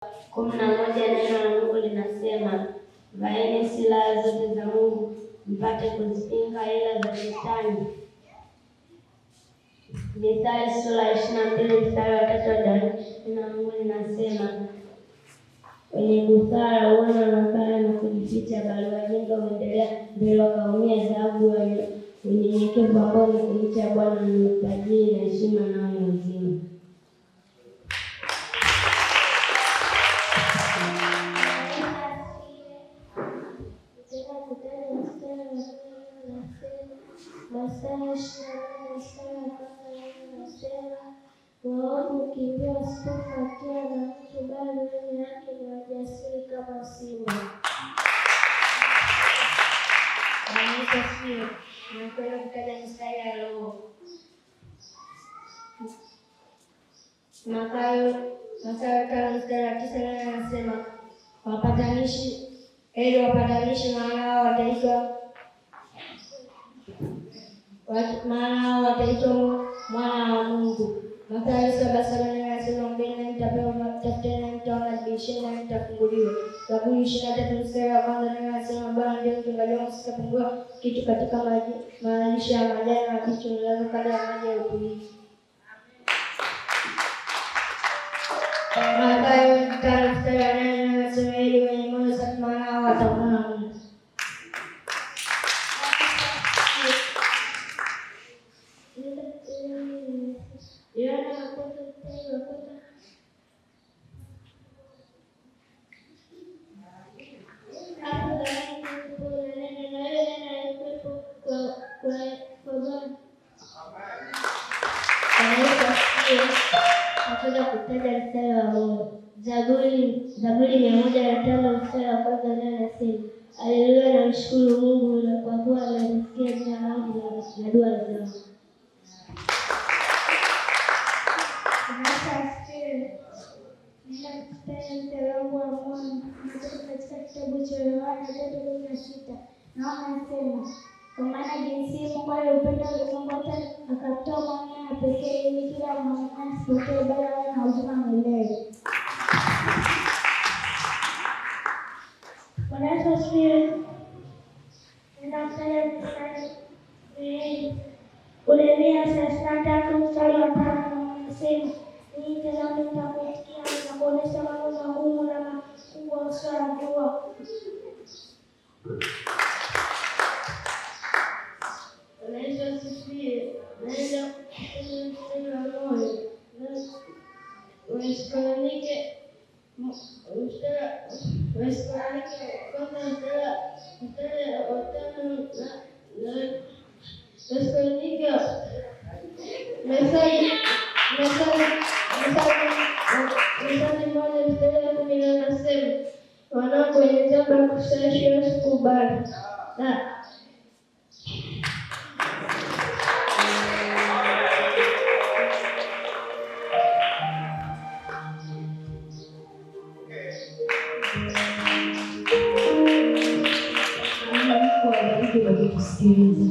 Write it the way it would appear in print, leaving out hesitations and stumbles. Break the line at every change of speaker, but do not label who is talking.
11. Neno la Mungu linasema, vaeni silaha zote za Mungu mpate kuzipinga hila za Shetani. Mithali sura ya 22 mstari wa 3 hadi wa 4, neno la Mungu linasema, wenye busara huona mabaya na kujificha, bali wajinga huendelea mbele wakaumia. Dhahabu ya unyenyekevu ambao ni kumcha Bwana ni utajiri na heshima, nao ni uzima.
Mathayo 24 mstari wa 1 inasema, waovu hukimbia wasipofuatiwa na mtu, bali wenye haki ni wajasiri kama simba.
Bwana Yesu asifiwe. Nakwenda kutaja mistari ya Roho. Mathayo 5 mstari wa 9, naye anasema wapatanishi, heri wapatanishi, maana hao wataitwa mwana wa Mungu. Mathayo 7:7 naye anasema ombeni nanyi mtapewa, tafuteni nanyi mtaona, bisheni nanyi mtafunguliwa. Zaburi 23 mstari wa 1 naye anasema Bwana ndiye mchungaji wangu, sitapungukiwa kitu. Katika malisho ya majani mabichi hunilaza kando ya maji ya utulivu. Mathayo 5 mstari wa 8 naye anasema heri wenye moyo safi, maana hao watamwona Mungu.
Yohana 1 mstari wa 1 hapo zamani kulikuwepo na Neno, na huyo Neno alikuwepo kwa Bwana.
Bwana Yesu asifiwe. Napenda kutaja mstari wa Mungu. Zaburi 105 mstari wa 1 naye anasema, Haleluya, namshukuru Mungu kwa kuwa amelisikia jina langu na dua zangu.
Bwana Yesu asifiwe. Naenda kutaja mstari wangu wa moyo kutoka katika kitabu cha Yohana 3:16. Naona anasema, kwa maana jinsi Mungu aliupenda ulimwengu hata akamtoa mwanawe wa pekee, ili kila amwaminiye asipotee, bali awe na uzima milele. Bwana Yesu asifiwe. Naenda kutaja mstari miwili. Yeremia 33 mstari wa 5 anasema, ninyi tazameni, nitakuitikia, nitakuonyesha mambo magumu na makubwa usiyoyajua.
Bwana Yesu asifiwe. Naenda kutaja mstari wa moyo. Wathesalonike 1 mstari wa 5 na Wathesalonike Methali 1 mstari wa 10 anasema, wanangu, wenye dhambi wakushawishi wasikubali. Na
Mungu awabariki kwa kutusikiliza.